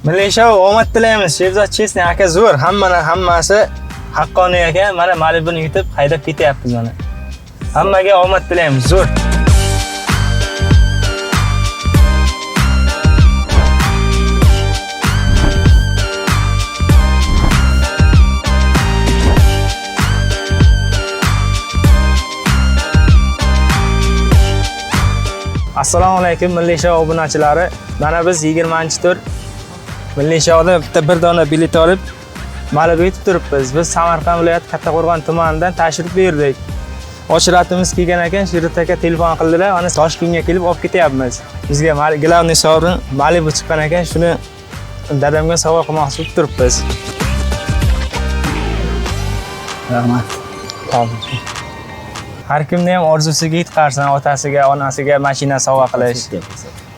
Milliy shou omad tilaymiz. Sherzod Chesney aka zo'r, hammani hammasi haqqoniy ekan. Mana Malibuni yutib haydab ketyapmiz mana. Hammaga omad tilaymiz, zo'r. Assalomu alaykum Milliy shou obunachilari. Mana biz 20-tur Milliy shouda bitta bir dona bilet olib Malibu yetib turibmiz. Biz Samarqand viloyati Kattaqo'rg'on tumanidan tashrif buyurdik. Ochiratimiz kelgan ekan, Sherzod aka telefon qildilar. Mana Toshkentga kelib olib ketyapmiz. Bizga главный sovrin Malibu chiqqan ekan, shuni dadamga sovg'a qilmoqchi bo'lib turibmiz. Rahmat. Har kimni ham orzusiga yetqarsin, otasiga, onasiga mashina sovg'a qilish.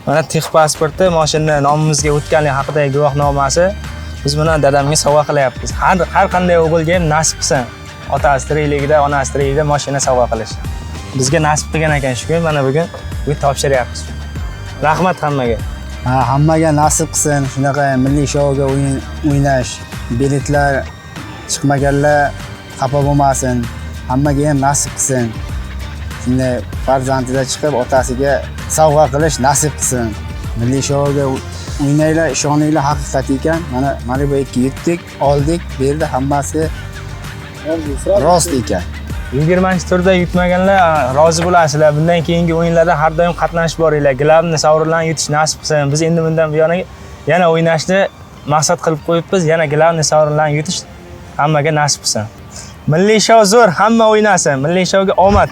Mana tex pasporti mashina nomimizga o'tganligi haqidagi guvohnomasi. Biz buni dadamga sovg'a qilyapmiz. Har qanday o'g'ilga ham nasib qilsin. Otasi tirikligida, onasi tirikligida mashina sovg'a qilish. Bizga nasib qilgan ekan shu kun, mana bugun topshiryapmiz. Rahmat hammaga. Ha, hammaga nasib qilsin shunaqa milliy shouga o'yin o'ynash. Biletlar chiqmaganlar xafa bo'lmasin. Hammaga ham nasib qilsin. Shunday farzandida chiqib otasiga sovg'a qilish nasib qilsin. Milliy shouga o'ynanglar, ishoninglar, haqiqat ekan. Mana Malibu 2 yutdik, oldik, berdi, hammasi rost ekan. 20-turda yutmaganlar rozi bo'lasizlar. Bundan keyingi o'yinlarda har doim qatnashib boringlar. Главный sovrinlarni yutish nasib qilsin. Biz endi bundan buyog'iga yana o'ynashni maqsad qilib qo'yibmiz. Yana главный sovrinlarni yutish hammaga nasib qilsin. Milliy shou zo'r, hamma o'ynasin. Milliy shouga omad.